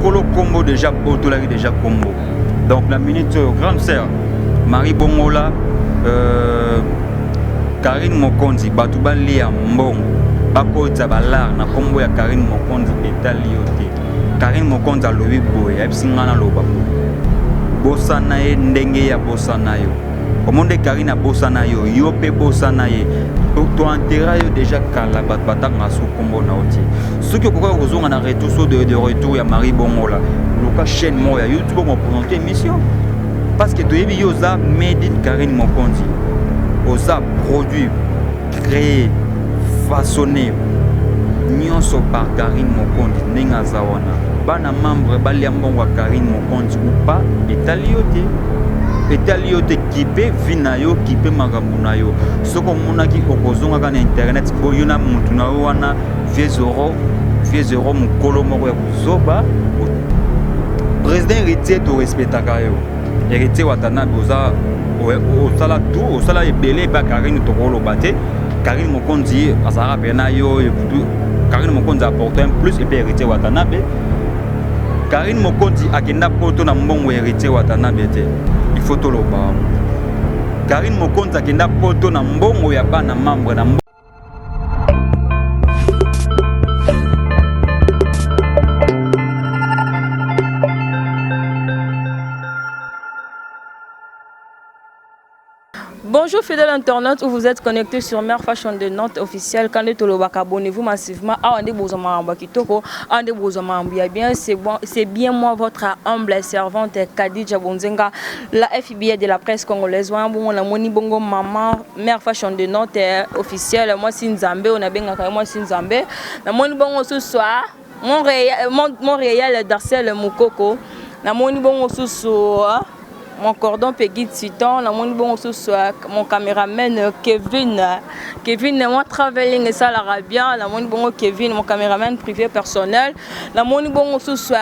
Mokolo kombo déjà botolaki déjà kombo. Donc la minute oyo grande sœur Marie Bongola Karine Mokonzi bato balia mbongo bakotisa balar na kombo ya Karine Mokonzi etali yo te. Karine Mokonzi alobi boye, ayebisi ngai naloba boye, bosana ye ndenge ye abosana yo. Omoni nde Karine abosana yo, yo mpe bosana ye. Toentera yo déjà kala, bato batangaka so kombo na yo te. Soki okokaka kozonga na retour so de retour ya Marie Bongola, luka chaîne moko ya YouTube okoprésente émission, parce que toyebi yo oza made in Karine Mokonzi, oza produit créé, façonné nyonso par Karine Mokonzi. Ndenge aza wana, bana membre balia mbongo ya Karine Mokonzi ou pas, etali yo te, etali yo te. Kipe vie na yo, kipe makambo na yo. Soki omonaki okozongaka na internet, boyo na mutu na yo wana, vieux zoro, vieux zoro, mokolo moko ya kozoba. Président Héritier, torespectaka yo. Héritier Watanabe, oza osala tout, osala ebele epa Karine. Tokoloba te, Karine Mokonzi azalaka mpe na yo. Karine Mokonzi apporte un plus epe Héritier Watanabe. Karine Mokonzi akenda poto na mbongo Héritier Watanabe te, il faut toloba. Karine Mokonzi akenda poto na mbongo ya bana membre na Bonjour fidèles internautes où vous êtes connectés sur Mère Fashion de Nantes officiel. Quand tolobaka, abonnez-vous massivement. Awa nde bozwa makambo ya kitoko, awa nde bozwa makambo ya bien. C'est bon, c'est bien moi, votre humble servante Khadija Bonzenga, la FBI de la presse congolaise. Wana bongo namoni bongo maman Mère Fashion de Nantes officiel, mwasi Nzambe, oyo nabengaka ye mwasi Nzambe. Namoni bongo susu mon réel Darcel Mukoko. Namoni bongo susu mon cordon Peggy Titan, namoni bongo susu mon caméraman Kevin. Kevin, moi travelling esalaka bien. Namoni bongo Kevin, mon caméraman privé personnel. Namoni bongo susu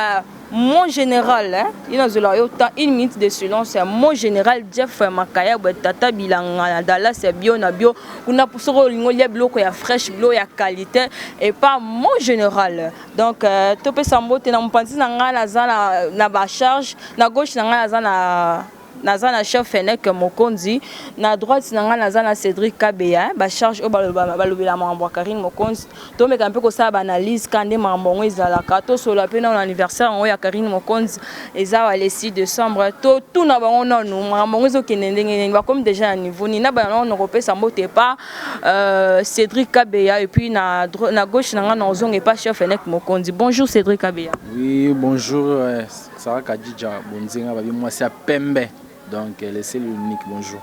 mon général, hein, ye nazwela yo temps, une minute de silence. Mon général Jeff Makayabwe, tata bilanga na Dallas ya bio na bio kuna. Soki olingi olia biloko ya fraîche, biloko ya qualité, et pas mon général. Donc topesa mbote na mopanzi na ngai, naza na bacharge. Na gauche na ngai naza na chef Fenek Mokonzi, na droite na ngai naza na Cédric Kabeya. Bacharge oyo balobela makambo ya Karine Mokonzi, tomeka mpe kosala baanalyse ka nde makambo yango ezalaka. Tosolola mpe nano anniversaire yango ya Karine Mokonzi eza wa le 6 décembre. Totuna bango nanu makambo yango ezokende ndenge nini, bakomi déjà na niveau nini. Na bana nano kopesa mbote pa Cédric Kabeya et puis na gauche na ngai na ozonga epa chef Fenek Mokonzi. Bonjour Cédric Kabeya. Oui, bonjour Sarah Kadija Bonzenga, babi mwasi ya pembe. Donc laissez l'unique bonjour.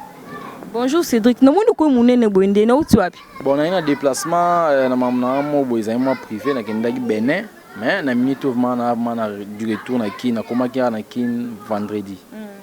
Bonjour Cédric, namoni koyi monene boye, nde nauti wapi? Bon, naye na déplacement na makambo na nga mo boye, ezali mwa privé, nakendaki Benin, mais na minute oyo vraiment na vraiment na du retour na Kin. Nakomaki awa na Kin vendredi.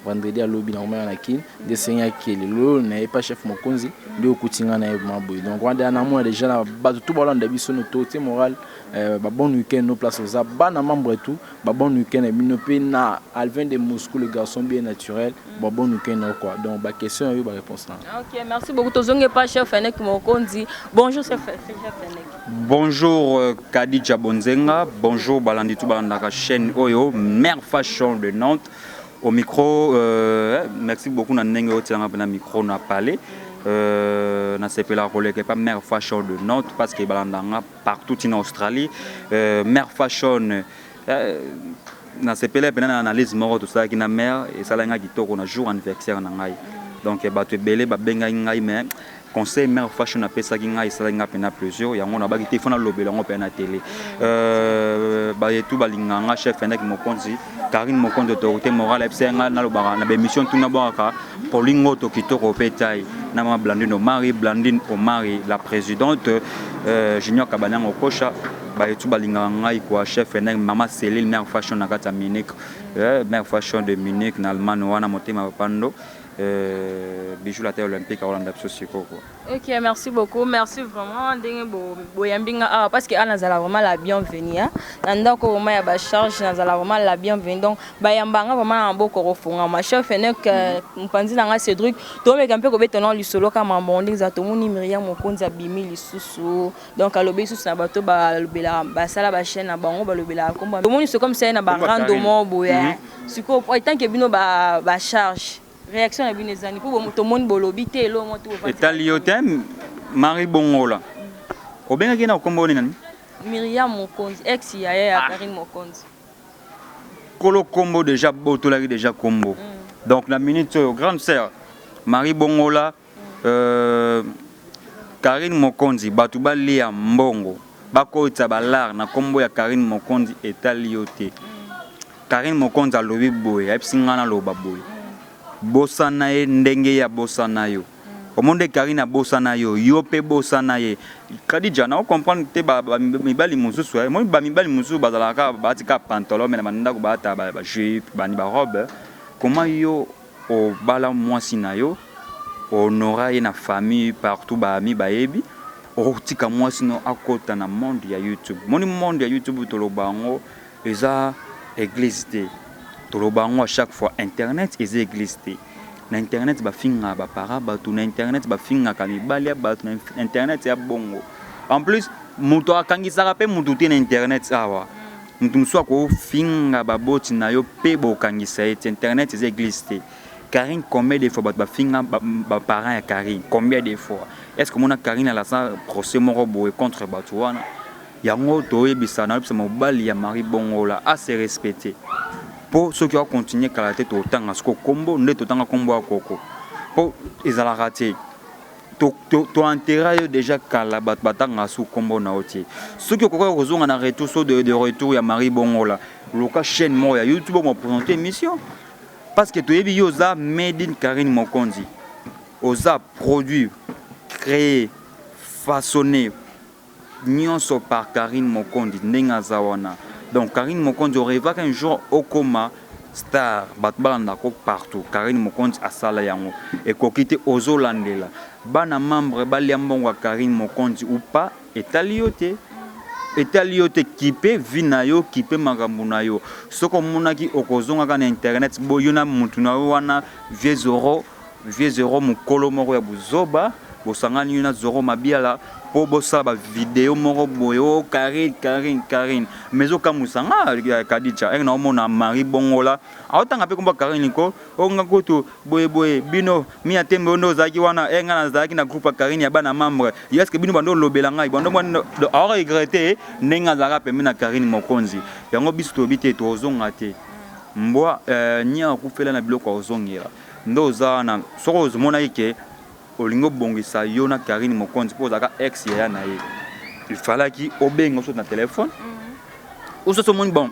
Vendredi alobi nakomaki awa na Kin, nde esengaki lelo naye pa chef mokonzi nde okuti nga na ye vraiment boye. Donc wana namona déjà na bato tout balanda biso no autorité morale, ba bon week-end no place oza, bana membre tout, ba bon week-end na bino mpe na Alvin de Moscou, le garçon bien naturel, ba bon week-end na quoi. Donc ba question oyo, ba réponse na. Ok, merci beaucoup. Tozongi pa chef Fenek Mokonzi. Bonjour chef Fenek. Bonjour Khadija Bonzenga, bonjour balandi tout balandaka chaîne oyo Mère Fashion de Nantes. Au micro, merci beaucoup na ndenge otianga na micro na parler. Nasepela koleka pa Mère Fashion de Nantes parce que balandanga partout en Australie. Mère Fashion, nasepela mpena na analyse moko tosalaki na mare, esalaki ngai kitoko na jour anniversaire na ngai. Donc bato ebele babengaki ngai, mais conseil Mare Fashion apesaki ngai esalaki ngai mpena plaisir. Yango nabaki te, fo nalobela yango mpena na télé. Bayetu balingaka nga, chef Fenek Mokonzi, Karine Mokonzi, autorité morale, ayebisaki ngai nalobaka na baémission tuna bwakaka Pauline Kitoko mpe tai na mama Blandine Omari, Blandine Omari la présidente, Junior Kabanyango Okosha. Bayetu balingaka ngai kwa chef Fenek, mama Céline, Mare Fashion na kati ya Munich, Mare Fashion de Munich na Allemagne wana, motema bapando. Bijou la taille olympique aolanda biso sikoyo quoi. Ok, merci beaucoup, merci vraiment ndenge boyambi nga awa, parce que awa nazala vraiment la bienvenue, hein. Na ndako vraiment ya bacharge, nazala vraiment la bienvenue. Donc bayamba nga vraiment na maboko kofungama. Chef Fenek, mopanzi na nga Cédric, tomeka mpe kobeta na lisolo ka mambo ndenge eza. Tomoni Miriam Mokonzi abimi lisusu, donc alobi lisusu na bato balobelaka, basala bachaîne na bango, balobelaka kombo. Tomoni c'est comme ça na barando moko boye. Sikoyo, tant que bino bacharge, réaction na bino ezani? Mpo tomoni bolobi te elo mo te. Etali yo te, Marie Bongola. Obengaki na kombo nini nani? Miriam Mokonzi, ex yaya ya Karine Mokonzi. Kolo kombo déjà botolaki déjà kombo. Donc na minute oyo, grande sœur Marie Bongola, Karine Mokonzi, bato balia mbongo, bakotisa balare na nkombo ya Karine Mokonzi, etali yo te. Karine Mokonzi alobi boye, ayebisi ngai naloba boye: bosana ye ndenge ye abosana yo. Omoni nde Karine abosana yo, yo mpe bosana ye. Kadija, na ocomprendre te mibali mosusu. Moni bamibali mosusu bazalaka baati kaka pantalon, mais na bandako baata bajupe, bani, barobe. Comment yo obala mwasi na yo, honora ye na famille, partout baami bayebi, otika mwasi no akota na monde ya YouTube? Moni, monde ya YouTube, toloba yango, eza église te. Toloba yango à chaque fois, internet eza église te. Na internet bafingaka bapara bato, na internet bafingaka mibali ya bato, na internet ya bongo. En plus, moto akangisaka mpe motu te na internet awa. Moto mosusu akofinga baboti na yo mpe bokangisa ye te. Internet eza église te. Karine, combien de fois bato bafinga baparent ya Karine? Combien de fois est ce que omona Karine alasa procès moko boye contre bato wana? Yango toyebisa, nayebisa mobali ya Marie Bongola ase respecte, mpo soki akontinue kala te, totanga siko kombo nde totanga kombo ya koko, mpo ezalaka te. Toenterra yo déjà kala, bato batangaka su kombo na yo te. Soki okoki kozonga na retour, so de retour ya Marie Bongola, luka chaîne moko ya YouTube, omo présente émission, parce que toyebi yo oza made in Karine Mokonzi, oza produit créé, façonné nyonso par Karine Mokonzi ndenge aza wana. Donc Karine Mokonzi, orêvaka un jour okoma star, bato balandako partout. Karine Mokonzi asala yango, ekoki te ozolandela bana membre balia mbongo ya Karine Mokonzi ou pas, etali yo te, etali yo te. Kipe vie na yo, kipe makambo na yo. Soki omonaki okozongaka na internet, boyo na mutu na yo wana, vieux Zoro, vieux Zoro mokolo moko ya buzoba, bosangani yo na Zoro Mabiala mpo bosala bavideo moko boye o Karine, Karine, Karine. Mais ezokamwisa nga, Kadija, eke naomona Marie Bongola aotanga mpe komba Karine ko onga kutu boyeboye. Bino mi tembe oyo nde ozalaki wana e, ngai nazalaki na groupe ya Karine ya bana membre. Est-ce bino bando olobela ngai bando aoregrete ndenge azalaka pembe na Karine Mokonzi? Yango biso toyebi te, tozonga te. Mbwa nia akufela na biloko azongela nde oza wana. Soki omonaki ke olingi obongisa yo na Karine Mokonzi mpo ozalaka ex yaya na ye, il fallaki obenga so na telefone oso omoni bon,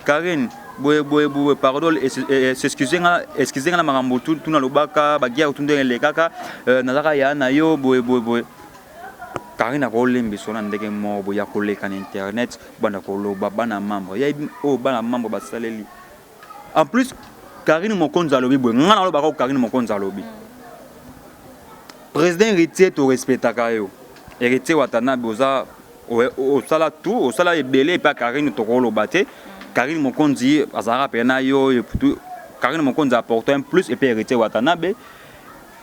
Karine boye boye boye, pardon, excuse nga, excuse nga na makambo tuna lobaka baguerre tu ndenge elekaka, nazalaka ya na yo boye boye boye. Karine akolembisa na ndenge moko boye ya koleka na internet, banda koloba bana membre yayebi oyo bana membre basaleli. En plus, Karine Mokonzi alobi boye, nga nalobaka, Karine Mokonzi alobi: président Héritier, torespectaka yo. Héritier Watanabe, oza osala tout, osala ebele epe ya Karine, tokoloba te. Karine Mokonzi azalaka mpe na yo. Karine Mokonzi apporte un plus epe Héritier Watanabe.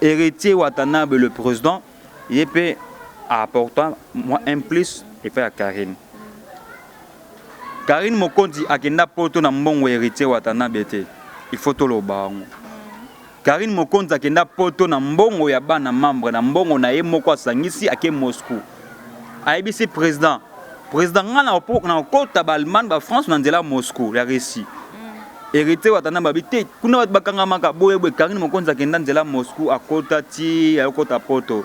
Héritier Watanabe le président, ye mpe apportant moi un plus epai ya Karine. Karine Mokonzi akenda Poto na mbongo Héritier Watanabe te, il faut toloba yango. Karine Mokonzi akenda Poto na mbongo ya bana membre, na mbongo na ye moko asangisi, ake Moscou, ayebisi président: président, nga na okota baAllemagne, baFrance na nzela Moscou ya Russie. Héritier Watanabe abi te, kuna bato bakangamaka boye boye. Karine Mokonzi akenda nzela Moscou, akota ti ayokota Poto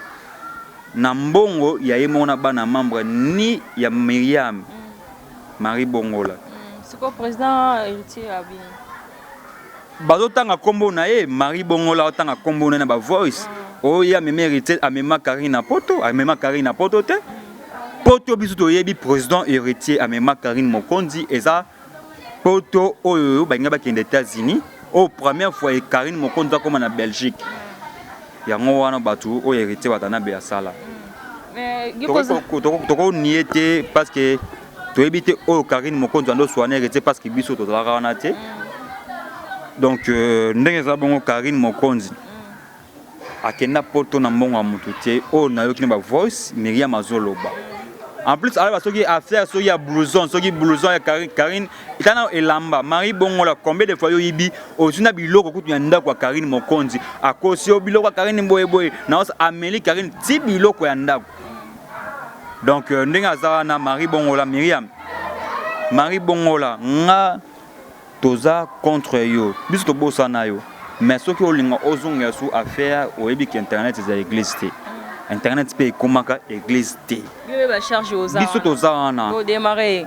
na mbongo ya ye moko na bana membre, ni ya Miriam Marie Bongola. Sikoyo président Héritier abi? Bazotanga nkombo na ye, Marie Bongola otanga nkombo na ye na bavoice oyo ye amema. Héritier amema Karine na Poto? Amema Karine na Poto te. Poto biso toyebi, président Héritier amema Karine Mokonzi, eza Poto oyo balingi bakende États-Unis. Oyo première fois e Karine Mokonzi akoma na Belgique, yango wana bato oyo Héritier Watanabe asala. Tokonie te parce que toyebi te oyo Karine Mokonzi ando soigner Héritier, parce que biso tozalaka wana te. Donc ndenge eza bongo, Karine Mokonzi akenda Poto na mbongo ya motu te. Oyo nayoki na bavoice, Miriam azoloba. En plus aloba soki affaire soki ya blouson, soki blouson ya Karine, Karine etana elamba. Marie Bongola, combien de fois yoyibi, ozwi na biloko kutu ya ndako ya Karine Mokonzi? Akosi yo biloko ya Karine boyeboye na ameli Karine ti biloko ya ndako. Donc ndenge aza wana, Marie Bongola, Miriam, Marie Bongola, nga toza contre yo, biso tobosana yo. Mais soki olinga ozongela su affaire, oyebi ke internet eza église te, internet mpe ekomaka église te. Biso toza wana.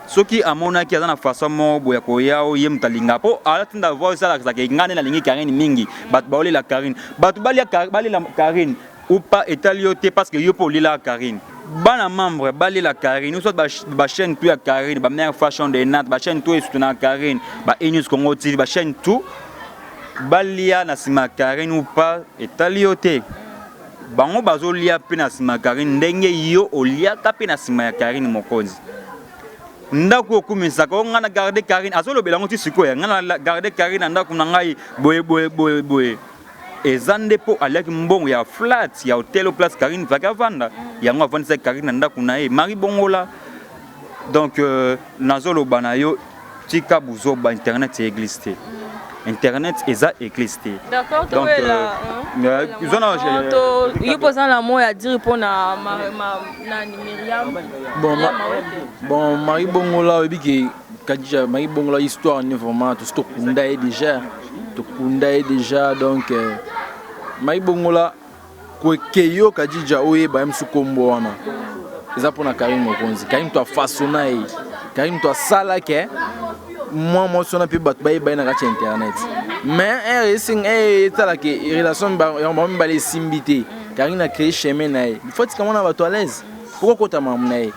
Soki amonaki aza na façon moko boye ya koya, oyo ye moto alinga, mpo alatinda voice alakisaka ngai nde nalingi Karine mingi. Bato baolela Karine, bato balela Karine ou pas, etali yo te, parce que yo mpo olelaka Karine. Bana membre balela Karine ou soit bachaîne tout ya Karine, bamare Fashion de Nat, bachaîne tout esoutenaka Karine, ba Enews Congo TV, bachaîne tout balia na nsima ya Karine ou pas, etali yo te. Bango bazolia mpe na nsima ya Karine ndenge yo oliaka mpe na nsima ya Karine Mokonzi. Ndako okumisaka o ngai na garde Karine, azolobela yango ti sikoyo, ngai na garde Karine na ndako na ngai boye boye boye boye. Eza nde mpo aliaki mbongo ya flat ya hotel place Karine vaki avanda, yango avandisaki Karine na ndako na ye. Marie Bongola, donc nazoloba na yo, tika buzoba. Internet ya église te, internet eza église te. D'accord. Yo mpo oza na mot à dire mpona nani, Miriam? Bon, Marie Bongola, oyebi ke Kadija, Marie Bongola, histoire ni vraiment tosi tokunda ye déjà, tokunda ye déjà. Donc Marie Bongola, kweke yo Kadija, oyeba ye mosu kombo wana eza mpona Karine Mokonzi. Karine to afasona ye, Karine to asalaki mwa mwasi wana mpe bato bayeba ye na kati ya internet. Mais ere esenga etalaka relation yango bango mibale esimbi te. Karine acréé chemin na ye, faut tika mwana bato à l'aise poko kota makambo na ye.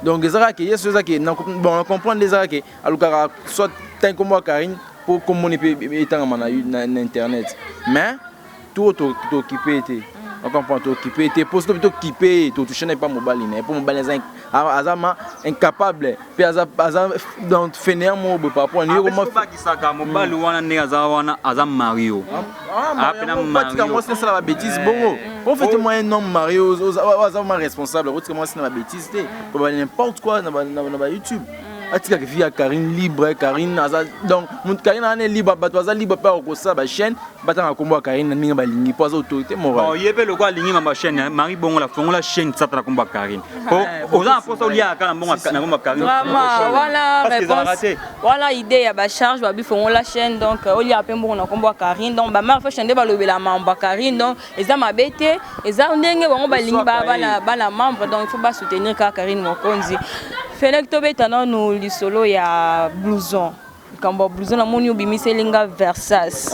Donc eza kaka ke ye so eza ke, bon, na comprendre, eza kaka ke alukaka soit tangi kombo ya Karine mpo komboni mpe etangama na internet. Mais to tokipe te, ocomprendre, tokipe te mpo soki tokipe ye, totouche na epa mobali na ye, mpo mobali aza ma incapable mpe aza donc fainéant moko boye par rapport bakisaka mobali wana ndenge aza wana, aza Mario. Patika mwasi nasala babétise bongo. Po fait moi, un homme marié aza ma responsable, otika mwasi na babétise te, po n'importe quoi na ba YouTube. Atikaka vie ya Karine libre. Karine aza, donc Karine aza ne libre, bato baza libre mpe akosala bachaîne, batanga nkombo ya Karine na ndenge balingi, mpo aza autorité morale. Ye mpe lokola alingi mamba chaîne, Marie Bongola, fongola chaîne sata na nkombo ya Karine, po oza na mposa oliaka na mbongo na nkombo ya Karine. Wana réponse wana, idée ya bacharge babi fongola chaîne, donc oliaka mpe mbongo na nkombo ya Karine. Donc bamare Fashion nde balobela mambo ya Karine, donc eza mabe te, eza ndenge bango balingi bana membre. Donc il faut basoutenir kaka Karine Mokonzi. Fenek, tobeta nanu lisolo ya blouson, likambo ya blouson. Namoni obimiseli nga Versace.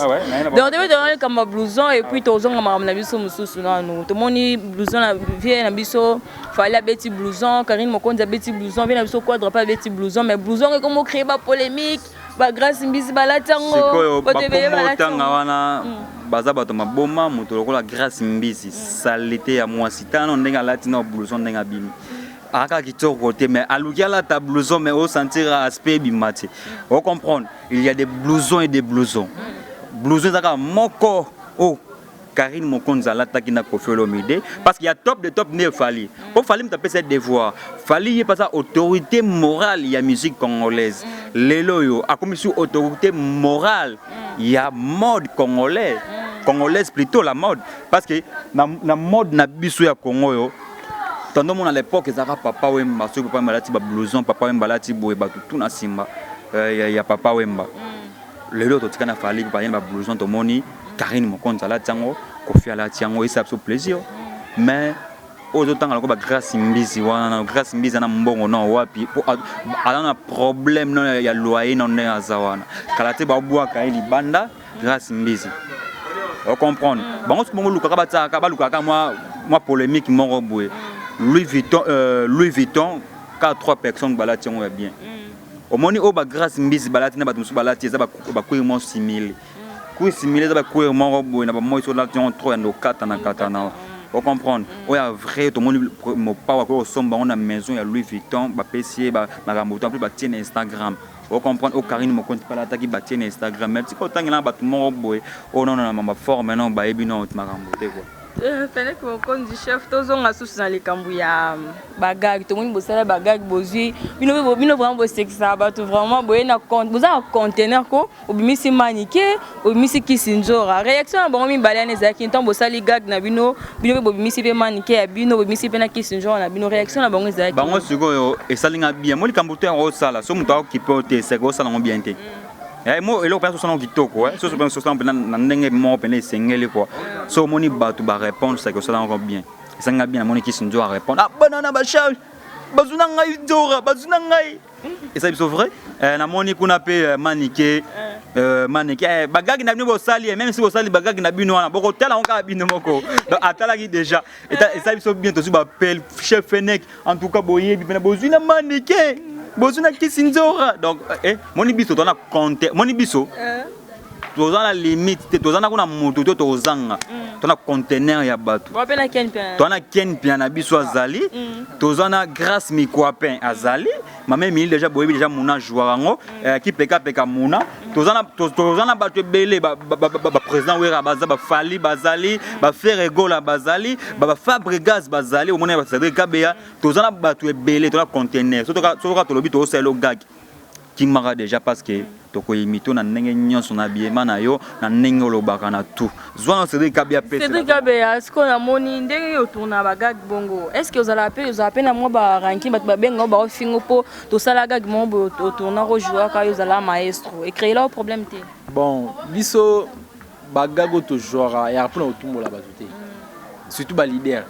Donc tobeta nanu likambo ya blouson et puis tozonga makambo na biso mosusu. Nanu tomoni blouson na vie na biso Fali abeti blouson, Karine Mokonzi abeti blouson, vie na biso Quadre mpe abeti blouson. Mais blouson ekomo créer bapolémique, bagrâce Mbisi balati yango. Sikoyo bakombo otanga wana baza bato maboma. Moto lokola Grâce Mbisi, saleté ya mwasi, tala ndenge alati na blouson, ndenge abimi, aka kitoko te. Mais aluki alata blouson, mais osentir aspect ebima te. Ocomprendre, il y a des blousons et des blousons. Blouson eza kaka moko oyo Karine Mokonzi alataki na Kofi Olomide, parce qu'il y a top de top nde Fali, po Fali moto apesa devoir. Fali ye mpe autorité morale ya musique congolaise, lelo oyo akomi su autorité morale ya mode congolais, congolaise plutôt, la mode, parce que na mode na biso ya Congo oyo tando mona, l'époque ezalaka Papa Wemba. Soki Papa Wemba alati bablouson, Papa Wemba alati boye, bato tu na nsima ya Papa Wemba. Lelo totika na Fali bayena bablouson, tomoni Karine Mokonzi alati yango, Kofi alati yango, esala biso plaisir. Mais oyo ozotanga lokola bagrâce Mbisi wana, na Grâce Mbisi ana mbongo na wapi? Po aza na problème no ya loyer na ndenge aza wana, kala te babwaka ye libanda. Grâce Mbisi, ocomprendre, bango soki bongo lukaka, batiaka, balukaka mwa polémique moko boye. Louis Vuitton, Louis Vuitton ka trois personnes balati yango ya bien. Omoni oyo bagrâce Mbisi balati na bato mosusu balati, eza bakwei mwa simile. Cuir simulé eza bacuir moko boye na bamoi so olati yango trop ya ndokatana katana, ocomprendre? Oyo ya vrai, tomoni Mopao akoki kosomba yango na maison ya Louis Vuitton, bapesi ye makambo to mpe batie na Instagram, ocomprendre? Oyo Karine Mokonzi mpe alataki, batie na Instagram. Mais tika otangela na bato moko boye oyo nano na baforme nano bayebi nano makambo te quoi. Feneki Mokonzi, chef, tozonga susu na likambo ya bagag. Tomoni bosala bagag, bozwi bino, bino vraiment bosekisaka bato vraiment. Boye na boza na conteneur ko obimisi Manike, obimisi Kisi Nzora. Réaction na bango mibale wana ezalaki ntango bosali gag na bino, bino mpe bobimisi mpe Manike ya bino, bobimisi mpe na Kisi Nzora na bino, réaction na bango ezalaki? Bango sikoyo esalinga bien. Mo likambo to yango osala so moto akokipe o te, seke osala yango bien te. Mo eloko mpenza osala yango kitoko, soso mpenza osala mpenza na ndenge moko mpenza esengeli quoi. So omoni bato barépondre, seke osala yango bien. Esalinga bien, namoni Kisi Nzora répondre: "Ah, bana na bacharge bazwi na ngai, Nzora bazwi na ngai." Eza biso vrai. Namoni kuna mpe Manike, Manike, bagag na bino bosali, même si bosali bagag na bino wana, bokotala yango kaka bino moko. Donc atalaki déjà, esali biso bien. Tozwi bapele: "Chef Fenek, en tout cas boyebi mpena, bozwi na Manike, bozwi na Kisi Nzora." Donc moni biso toza na compte, moni biso toza na limite te, toza na kuna motu te, tozanga, toza na conteneur ya bato. Toza na Ken Pia na biso azali, toza na Grâce Mikwapin azali, mama Emili déjà boyebi déjà muna joueur yango kipekapeka muna. Toza na bato ebele, baprésident Wera baza, bafali bazali, baFerre Gola bazali, baFabregas bazali, omona baCédrik Kabeya. Toza na bato ebele, toza na conteneur. Soki tolobi tozosala gag, kimaka déjà, parce que tokoyimi to na ndenge nyonso na biema na yo, na ndenge olobaka na tout zwana. Cédrik Kabeya. Cédrik Kabeya, sikoyo namoni ndenge otourna bagag bongo, est ce que ozala mpe, ozala mpe na mwa baranking, bato babenga baofingo mpo tosala gag moko boye, otourna, kojouaka, yo ozala maestro, ecréela o problème te? Bon, biso bagag oyo tojouaka yaka mpona kotumbola bato te, surtout baleader.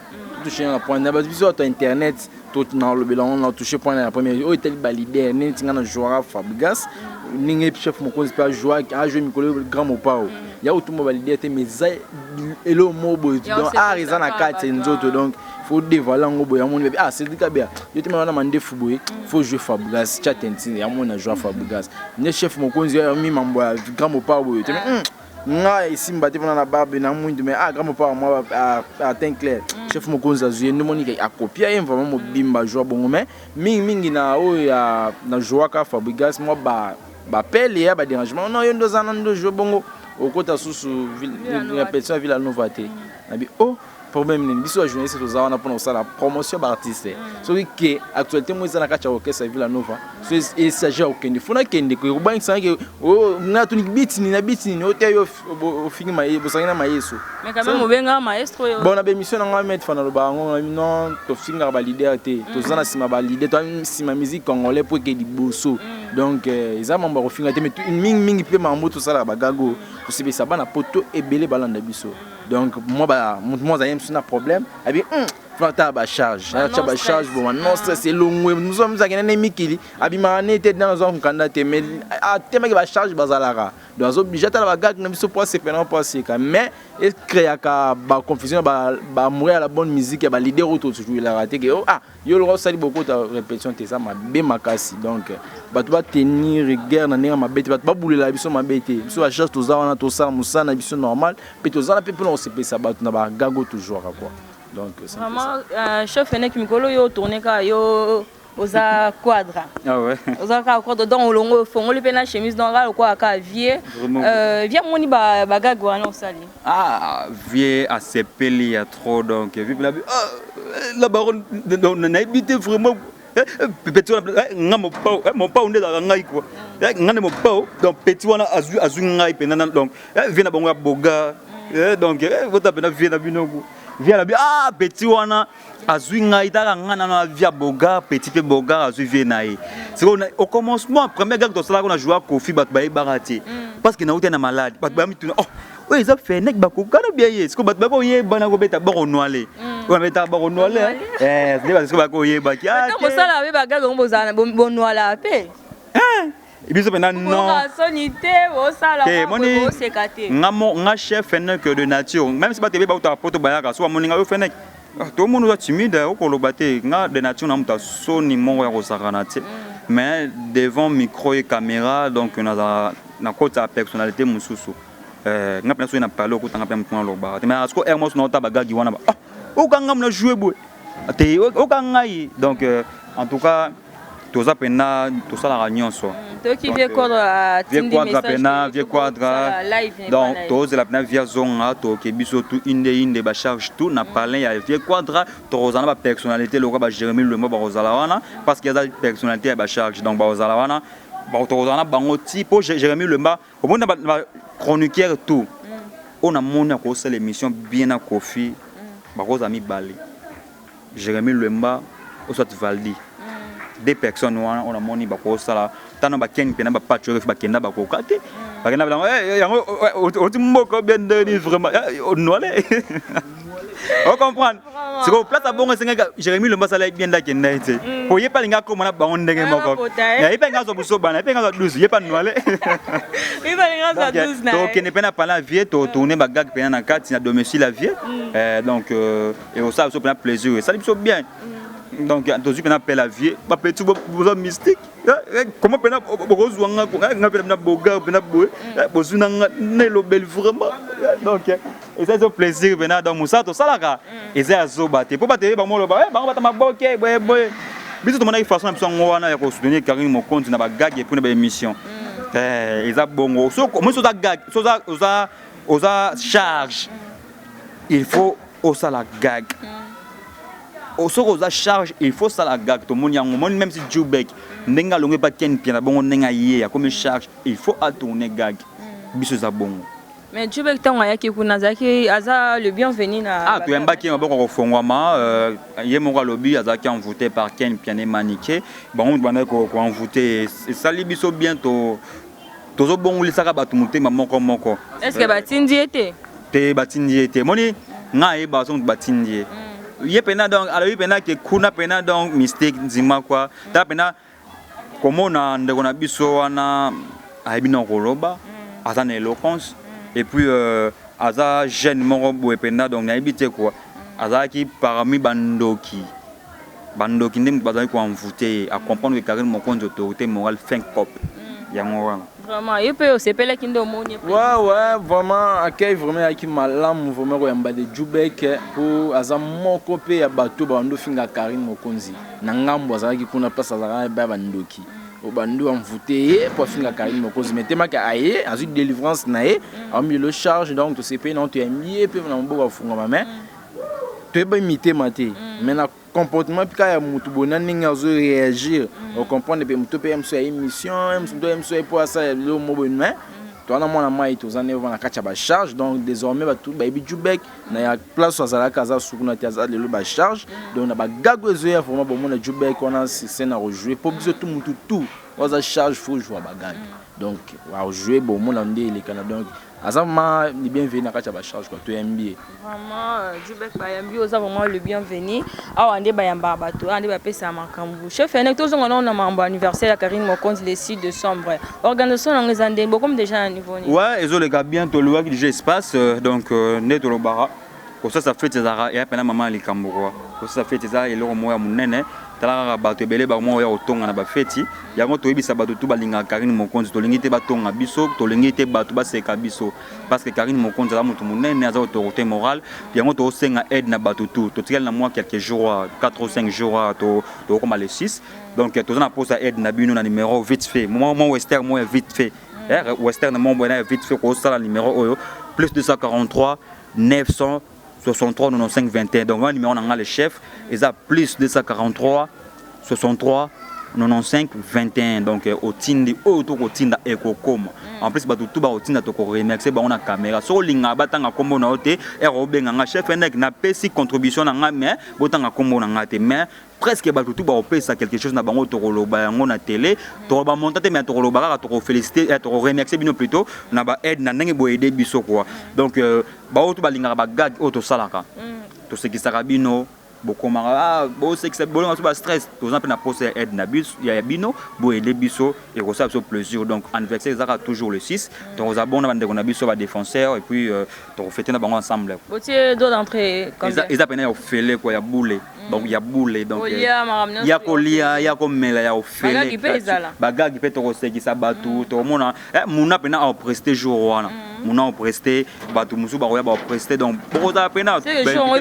Touche na point na bato, biso bato ya internet, nalobela yango na touche point na première oyo etali baleader. Neti nga na jouaka Fabrigas, ndenge chef Mokonzi mpe ajoue mikolo grand Mopao, ya kotumba baleader te, mais eza eloko moko boye, donc art eza na kati ya nzoto, donc faut dévoiler yango boye. Yamoni: "Ah, Cédrik Kabeya, yo te wana mandefu boye, faut jouer Fabrigas, tia tentine." Yamoni na jouer Fabrigas nde chef Mokonzi mi mambo ya grand Mopao boye te, nga esimba te mpona na barbe na mwindu, mais ah, grand Mopao mwa teint clair, chef Mokonzi azwi ye nde moni akopia ye vraiment mobimba, joua bongo. Mais mingimingi na oyo ya na jouaka Fabrigas, mwa bapele ya badérangement: "Non, yo nde oza na nde ojoue bongo, okota susu répétition ya Villa Nova te." Nabi o problème nini? Biso bajournaliste toza wana mpona kosala promotion ya baartiste. Soki ke actualité mo eza na kati ya orchestre ya Villa Nova, so esage ya kokende, fona kende kobangisangake nga tuniki biti nini na biti nini ote yo ofingi bosangi na mayeso. Mais quand même obenga maestro yo. Bon, na bémission na ngai maître fana aloba yango: non, tofingaka baleader te, toza na nsima baleader, toza nsima musique congolais po eke liboso. Donc eza mambo ya kofinga te, mais mingimingi mpe mambo tosalaka bagago, tosepelisa bana poto ebele balanda biso. Donc moi, moto mo azali mosu na problème abi funa tala bacharge, atya bacharge bon, non stress elongwe. Mosu mosu akende na mikili, abimaka ne te, nana azwa mokanda te, mais atemaki bacharge bazalaka. Donc azooblige atala bagag na biso po asepela, po aseka, mais ecréaka baconfusion, baamoureux ya la bonne musique ya baleader oyo tozwelaka te ke: "Ah, yo loka osali bokota répétition te." Eza mabe makasi. Donc bato batenir rigueur na ndenge mabe te, bato babulela biso mabe te. Biso bacharge toza wana, tosala mosala na biso normal, mpe toza na mpe mpona kosepelisa bato na bagag oyo tozwaka quoi. Donc vraiment, chef Enek, mikolo oyo otourne kaka, yo oza quadra. Ah ouais. Oza kaka quadra, donc olongo ofongoli mpe na chemise, donc kaka lokola kaka vie. Vraiment. Vie amoni bagag wana osali. Ah, vie asepeli ya trop. Donc vive la, ah, la baronne, nayebi te vraiment. Petit wana nga Mopao, Mopao nde ezalaka ngai quoi, nga nde Mopao. Donc petit wana azwi ngai mpenza. Donc vie na bango ya boga, donc bota mpenza vie na bino ko vie na bi. Ah, petit wana azwi ngai, taka ngai nano vie ya boga, petit mpe boga azwi vie na ye. Sikoyo au commencement, premier gag tosalaka na joua Kofi, bato bayebaka te parce que nauti na malade. Bato bamituna: "Oh, oyo eza Fenek, bakokana bia ye." Sikoyo bato bakoyebana kobeta boko noile, oyo babetaka boko noile nde sikoyo bakoyebaki. Mosala be bagag yango, bozala bonwala mpe? Biso mpena non. Soni te, bosala boseka te. Nga nga chef Fenek de nature, même si bato ebe bautaka poto bayaka so bamoni nga: "Yo Fenek, tomoni oza timide, okoloba te." Nga de nature na moto asoni moko ya kosakana te, mais devant micro et caméra, donc nazala nakotaka personnalité mosusu. Nga mpena soki na pale, okutanga mpe motu alobaka te, mais siko aire moso naota bagagi wana ba, ah, okanga mona joue boye te, oka ngai. Donc en tout cas toza mpena, tosalaka nyonso. Toyoki vieux Quadra atindi Quadra mpena, vieux Quadra. Donc tozela mpena vieux azonga, toke biso tu inde inde, bacharge tout na palin ya vieux Quadra. Tokozala na bapersonnalité lokola baJérémi Lwemba, bakozala wana parce que aza personnalité ya bacharge. Donc bakozala wana, tokozala na bango ti mpo Jérémi Lwemba omoni na bachroniqueur tout oyo namoni akosala émission bien na Kofi, bakozala mibale, Jérémi Lwemba ou soit Valdi, deux personnes wana oyo namoni bakosala. Tano bakeni mpena bapatriote bakenda, bakoka te, bakenda bango yango oti mboka bien ndeni vraiment noile, ocomprendre. Sikoyo place abongo esengaka Jérémi Lomba asala bien nde akenda ye te, po ye mpe alingi akóma na bango ndenge moko. Ye mpe alingi azwa busobana, ye mpe alingi azwa 12, ye mpe anoile. Tokende mpe na pala ya vieux, totourne bagag mpena na kati na domicile ya vieux. Donc ekosala biso mpena plaisir, esali biso bien. Donc tozwi mpena appel ya vieux, bapeti boza mystique, comment mpena bokozwa nga nga mpena bogar mpena boye, bozwi na nga na elobeli vraiment. Donc eza ezo plaisir mpena. Donc mosala tosalaka eza ya zoba te, mpo bato eyeba moloba bango bata maboke boye boye. Biso tomonaki façon na biso yango wana ya kosoutenir Karine Mokonzi na bagag et puis na baémission. Eza bongo. Moi oza gag, oza charge, il faut osala gag. Soki oza charge, il faut osala gag. Tomoni yango, moni même si Jubek ndenge alongi epa Ken Pia na bongo, ndenge aye akomi charge, il faut atourner gag. Biso eza bongo. Mais Jubek, ntango ayaki kuna, azalaki, aza le bienvenu na Ah, toyambaki ye maboko kofongwama. Ye moko alobi azalaki envoûté par Ken Piane Manike. Bango moto bandaki koenvoûte, esali biso bien. To tozobongolisaka bato motema moko moko. Est ce que batindi ye te? Te, batindi ye te. Moni ngai ayeba so moto batindi ye. Ye mpena, donc alobi mpena ke kuna mpena, donc mystique ndima kwa tala mpena komona ndeko na biso wana ayebi na koloba, aza na éloquence et puis aza jeune moko boye mpenza. Donc nayebi te quoi, azalaki parmi bandoki, bandoki nde moto bazalaki koenvoûte ye, acomprendre que Karine Mokonzi, autorité morale, fin cop yango wana. Vraiment, ye mpe osepelaki nde omoni? Ouais, vraiment accueil vraiment eyaki malamu vraiment koyamba de Jubek, mpo aza moko mpe ya bato bando finga Karine Mokonzi na ngambo. Azalaki kuna place azalaka baya bandoki oyo bando amvute ye mpo afinga Karine Mokonzi, mais temaki aye azwi délivrance na ye, aomi lelo charge. Donc tosepeli nango, toyambi ye mpe na maboko afungama. Mais toyeba mitema te, mais na comportement mpe kaka ya motu boye na ndenge azoréagir, ocomprendre mpe motu mpe ye mosu ya émission, ye mosu ye mosu ye mpo asala lelo mo boye. Mais towana mwana mai, toza nde na kati ya bacharge. Donc désormais bato bayebi Jubek na ya place azalaka, aza sukuna te, aza lelo bacharge. Donc na bagago ezoya, vraiment bomona Jubek wana sur scène akojouer, mpo biso tu mutu tout oyo aza charge faut joue bagag. Donc ajoue, bomona nde elekana. Donc aza vraiment le bienvenu na kati ya bacharge quoi, toyambi ye. Vraiment, Jubek, bayambi, oza vraiment le bienvenu. Awa nde bayambaka bato, awa nde bapesaka makambo. Chef Enek, tozonga nao na makambo anniversaire ya Karine Mokonzi le 6 décembre. Organisation nango eza ndenge bokomi déjà na niveau nini? Ouais, ezoleka bien. Toluwaki déjà espace. Donc nde tolobaka, kosasa fête ezalaka eya mpena mama ya likambo kwa. Kosasa fête eza eloko moko ya monene. Tala kaka bato ebele bango oya kotonga na bafeti yango. Toyebisa bato tu balingaka Karine Mokonzi, tolingi te batonga biso, tolingi te bato baseka biso, parce que Karine Mokonzi aza moto monene, aza autorité morale. Yango tozosenga aide na bato tu. Totikali na mwa quelques jours, 4 ou 5 jours, tokokoma le 6. Donc toza na posa aide na bino na numéro vite fait, mwa Western mwa ya vite fait, Western mwa boye na vite fait kosala numéro oyo: plus 243 900 63 95 21. Donc wana numéro na nga le chef eza plus 243 63 95 21. Donc otindi oyo tokotinda ekokoma. En plus bato tu bakotinda, tokoremercie bango na caméra. Soki olingaka batanga nkombo na yo te, ere obenga nga: "Chef Enek, napesi contribution na nga, mais botanga nkombo na nga te." Mais presque bato tu bakopesa quelque chose na bango, tokoloba yango na télé. Tokoloba montant te, mais tokoloba kaka, tokofélicité, tokoremercie bino plutôt na baaide na ndenge boyede biso quoi. Donc baoyo tu balingaka bagag oyo tosalaka, tosekisaka bino, bokomaka bosekisa, bolinga so bastress. Toza mpe na posa ya aide na biso, ya bino. Boyede biso, ekosala biso plaisir. Donc anniversaire ezaka toujours le 6. Tokozala bongo na bandeko na biso badéfenseur et puis tokofete na bango ensemble. Botie droit d'entrée? Eza pena ya ofele quoi, ya bule. Donc ya bule, donc ya kolia, ya komela, ya ofele. Bagagi mpe tokosekisa bato, tokomona muna mpena aopreste jour wana. Muna opreste, bato mosusu bakoya baopreste, donc bokozala mpena.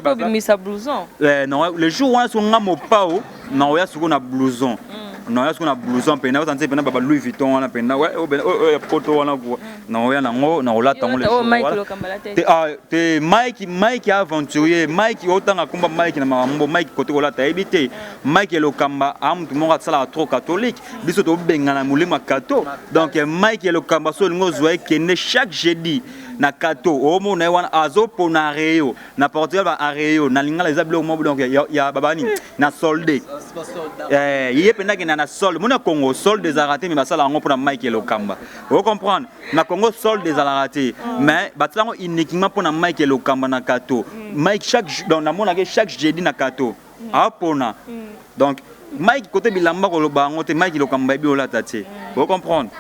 Obimisa blouson. Non, le jour wana so nga mopao naoya sikoyo na blouson, naoya sikoyo na blouson mpena osanti mpena baba Louis Vuitton wana mpena oyo ya poto wana kuwa, naoya nango, nakolata yango le jour te. Mike, Mike aventurier, Mike otanga komba Mike na makambo Mike kote kolata yebi te. Mike Elokamba a mutu moko asalaka trop catholique, biso tobengana molimo ya kato. Donc Mike Elokamba, so olingi ozwa, ekende chaque jeudi na kato, omona ye wana azopona areo na Portugal, ba areo na lingala eza biloko moko donc ya babani na solde. Ye mpenza akenda na solde. Mona Congo, solde ezalaka te, me basala yango mpona Mike Elokamba. Ocomprendre, na Congo solde ezalaka te, mais basala yango uniquement mpona Mike Elokamba na kato. Mike chaque, donc namonaki chaque jeudi na kato apona. Donc Mike kote bilamba koloba yango te, Mike Lokamba yebi olata te, ocomprendre.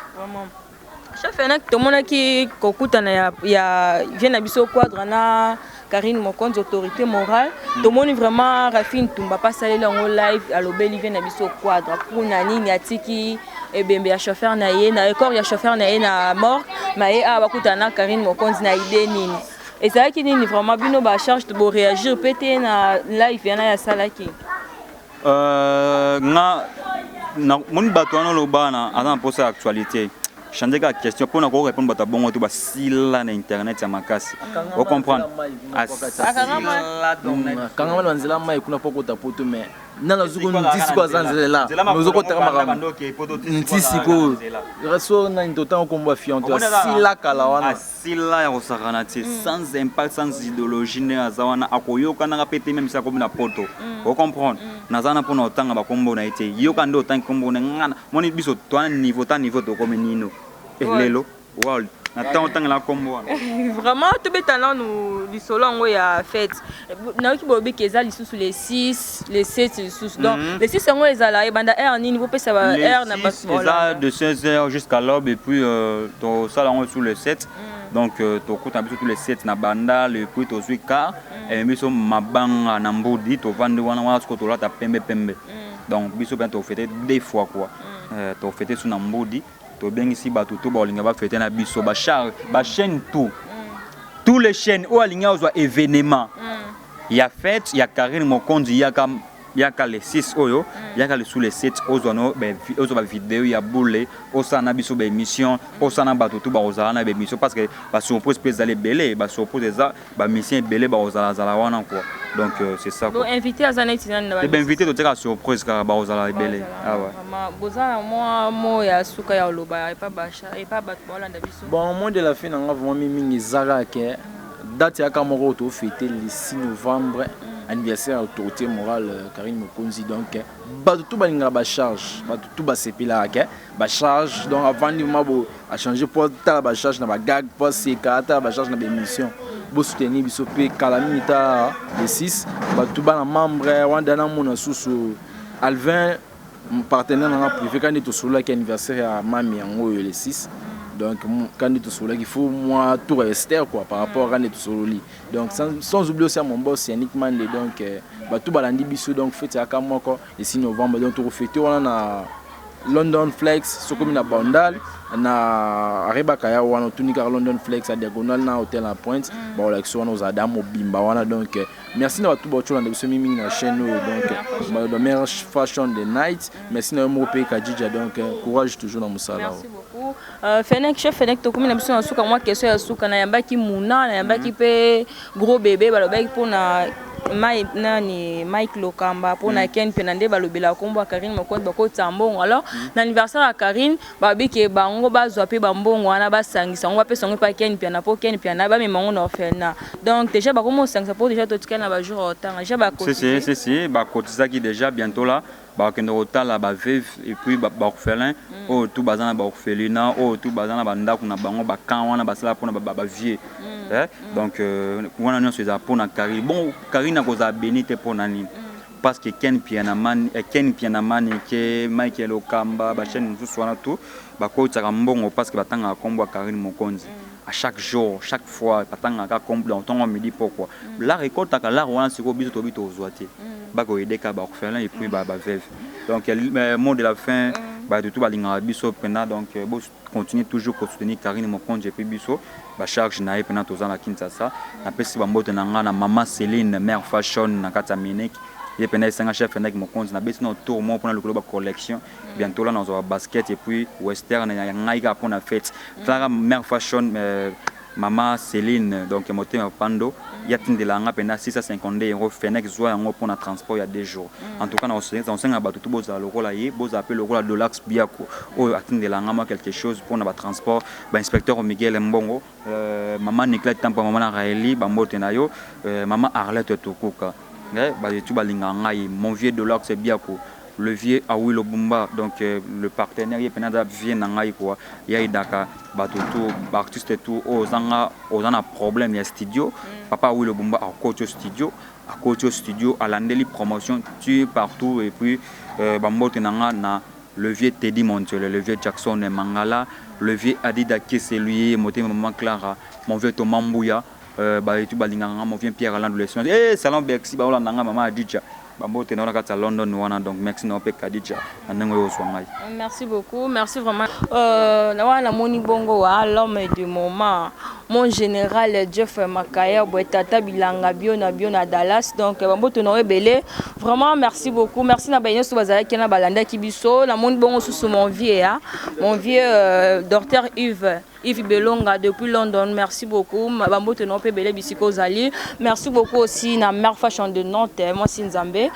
Chef Fenek, tomonaki kokutana ya vie na biso Quadre na Karine Mokonzi, autorité morale. Tomoni vraiment Rafine Tumba asaleli yango live, alobeli vie na biso Quadre mpuna nini atiki ebembe ya chauffeur na ye na corps ya chauffeur na ye na morgue, ma ye awa bakutana na Karine Mokonzi na ide nini, ezalaki nini? Vraiment bino bacharge boréagir mpe te na live yana yasalaki? Nga moni bato wana oloba na aza na mposa ya actualité, change kaka question mpona korépondre bato ya bongo to basila na internet ya makasi, ocomprendre. Akangama na nzela mai kuna mpo kota poto, mais nana azuko nti sikoyo aza nzela, ozokotaka makambo nti sikoyo so nani totanga kombo afiante asila kala wana. Asila ya kosakana te, sans impact, sans idéologie. Ndenge aza wana akoyokanaka mpe te, même si akomi na poto, ocomprendre. Naza wana mpona otanga bakombo na ye te. Yoka nde otangi kombo na ngana, moni biso toana niveau ta niveau tokomi nino lelo world na ntango otangela kombo wana. Vraiment, tobeta nanu lisolo yango ya fête. Nayoki bolobiki eza lisusu le 6, le 7 lisusu. Donc le 6 yango ezala ebanda heure nini? Bopesa ba heure na bato. Eza de 16 heures jusqu'à l'aube et puis tosala yango sur le 7. Donc tokutana biso tous les 7 na Bandal et puis tozwi car ememi biso mabanga na Mbudi, tovandi wana wana sikoyo tolata pembe pembe. Donc biso mpenza tofete deux fois quoi. Tofete so na Mbudi, tobengisi bato to baolinga bafete na biso, bachar, bachaîne, tout, tous les chaînes oyo alingi azwa événement ya fête ya Karine Mokonzi, yaka, yaka le 6 oyo, yaka lisusu le 7, ozwa no ozwa bavideo ya bule, osala na biso baémission, osala na bato tu bakozala na baémission, parce que basurprise mpe ezali ebele, basurprise eza, bamission ebele bakozalazala wana quoi. Donc c'est ça quoi. Invité aza neti nani na? Bainvité totiaka surprise kaka, bakozala ebele awa. Boza na mwa mo ya suka ya oloba epa epa bato baolanda biso? Bon, mot de la fin nanga vraiment mingi eza kaka ke date yaka moko tofete le 6 novembre, anniversaire ya autorité morale Karine Mokonzi. Donc bato tu balingaka bacharge, bato tu basepelaka ke bacharge, donc avandi ma bo achange po tala bacharge na bagag, po aseka, atala bacharge na baémission. Bosoutenir biso mpe kala mingi ta le 6, bato bana membre wana namona susu Alvin, partenaire nanga privé. Kandi tosololaki anniversaire ya mami yango oyo le 6, donc kandi tosololaki, faut moi tour Esther quoi par rapport à kandi tosololi. Donc sans oublier aussi à mon boss Yannick Mande. Donc bato balandi biso, donc fête yaka moko le 6 novembre, donc tokofete wana na London Flex. Sokomi na Bandal na arebaka ya wana, otuni kaka London Flex a diagonale na hotel na Pointe, bakolakisa wana, ozala da mobimba wana. Donc merci na bato baotolanda biso mingi na chaîne oyo, donc Mare Fashion the Night. Merci na yo moko mpe Kadija, donc courage toujours na mosala. Merci beaucoup. Fenek, chef Fenek, tokomi na biso na suka. Mwa question ya suka: nayambaki Muna, nayambaki mpe Gros Bébé, balobaki mpona mai nani Mike Lokamba, mpona Ken mpe na nde balobelaka nkombo ya Karine Mokonzi, bakotisa mbongo. Alors na anniversaire ya Karine, babiki bango bazwa mpe bambongo wana, basangisa yango, bapesa yango mpe Ken Piana, mpo Ken Piana bamema yango na orphelinat. Donc déjà bakoma osangisa, mpo déjà totikali na bajour otanga déjà. Si si si, bakotisaki déjà. Bientôt là bakokende kotala baveuve et puis baorphelin oyo tu baza na baorphelinat, oyo tu baza na bandako na bango, bakamp wana basala mpona bavieux. Donc wana nyonso ezala mpona Karine. Bon, Karine akozala beni te. Mpona nini? Parce que Ken Pianamani, Ken Pianamani ke Michael Okamba, bachaîne mosusu wana tu bakotisaka mbongo parce que batangaka nkombo ya Karine Mokonzi à chaque jour, chaque fois batangaka nkombo, donc ntongo, midi, pokwa lar ekotaka lar wana. Sikoyo biso tobi tozwa te, bakoyede kaka baorphelin et puis baveuve. Donc mot de la fin. Bato tu balingaka biso mpena. Donc bocontinue toujours kosoutenir Karine Mokonzi et puis biso bacharge na ye mpena. Toza na Kinshasa. Napesi bambote na ngai na mama Céline, mare fashion na kati ya Munich. Ye mpena esanga chef Fendaki Mokonzi. Nabeti na tour moko mpona lokolo bacollection. Bientôt là nazwa basket et puis western ya ngai kaka mpona fête. Talaka mare fashion, mama Céline. Donc motema pando ya tindela nga mpena 652 €. Fenek, zwa yango mpona transport ya 2 jours. En tout cas, nakosenga bato tu bozala lokola ye, bozala mpe lokola Dolax Biako oyo atindela nga mwa quelque chose mpona batransport. Bainspecteur Miguel Mbongo, mama Nicolas Tampa, mama na Raeli, bambote na yo, mama Arlette Tokuka. Bato balingaka ngai, mon vieux Dolax Biako, le vieux Awilo Bumba, donc le partenaire, ye mpena aza vieux na ngai quoi. Ye ayidaka bato tu, baartiste tu oyo ozanga, oza na problème ya studio, papa Awilo Bumba akoti yo studio, akoti yo studio, alandeli promotion tu partout. Et puis bambote na nga na le vieux Teddy Montiel, le vieux Jackson Mangala, le vieux Adida Kesselui, motema mama Clara, mon vieux Thomas Mbuya, baetu balingaka nga, mon vieux Pierre Alain Leson, salon Bercy, baolanda nga, mama Adidja, bambote na kati ya London wana. Donc merci na mpe Kadija na ndenge oyo ozwa ngai. Merci beaucoup, merci vraiment. Na wana namoni bongo wa l'homme du moment, mon général Jeff Makaya boye, tata bilanga bio na bio na Dallas. Donc bambote na ebele vraiment. Merci beaucoup, merci na baye nyonso bazalaki na balandaki biso. Namoni bongo susu mon vieux, hein? Mon vieux docteur Yves Belonga depuis London, merci beaucoup. Bambote na mpe ebele bisika ozali. Merci beaucoup aussi na Mère Fashion de Nantes, mwasi Nzambe.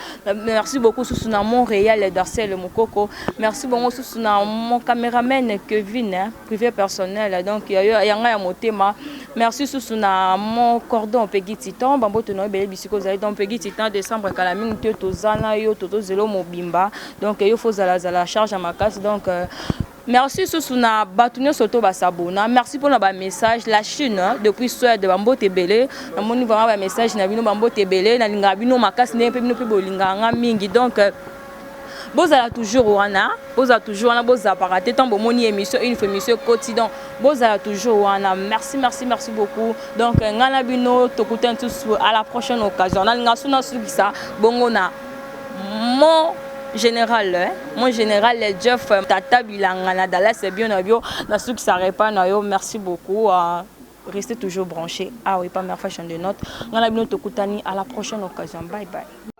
Merci beaucoup susu na Montréal, Darcel Mokoko. Merci bongo susu na mon caméraman Kevin, hein, privé personnel. Donc yanga ya motema. Merci susu na mon cordon Peggy Titan. Bambote na ebele bisika ozali. Donc Peggy Titan, décembre kala mingi te, tozana yo tozozelo mobimba. Donc yo faut zala zala charge ya makasi. Donc merci susu na bato nyonso to basabona. Merci mpona bamessage. La Chine depuis Suède, bambote ebele. Namoni vraiment bamessage na bino, bambote ebele. Nalingaka bino makasi ndenge mpe bino mpe bolingaka nga mingi. Donc bozala toujours wana, bozala toujours wana, bozapaka te. Ntango bomoni émission, une fois émission ekoti, donc bozala toujours wana. Merci, merci, merci beaucoup. Donc ngai na bino tokutani susu à la prochaine occasion. Nalinga so nasukisa bongo na mon général, hein? Mon général Jeff, tata bilanga na Dallas, bio na bio, nasukisa repas na yo. Merci beaucoup, restez toujours branchés. Ah oui, pas Mère Fashion de Note. Ngai na bino tokutani à la prochaine occasion. Bye bye.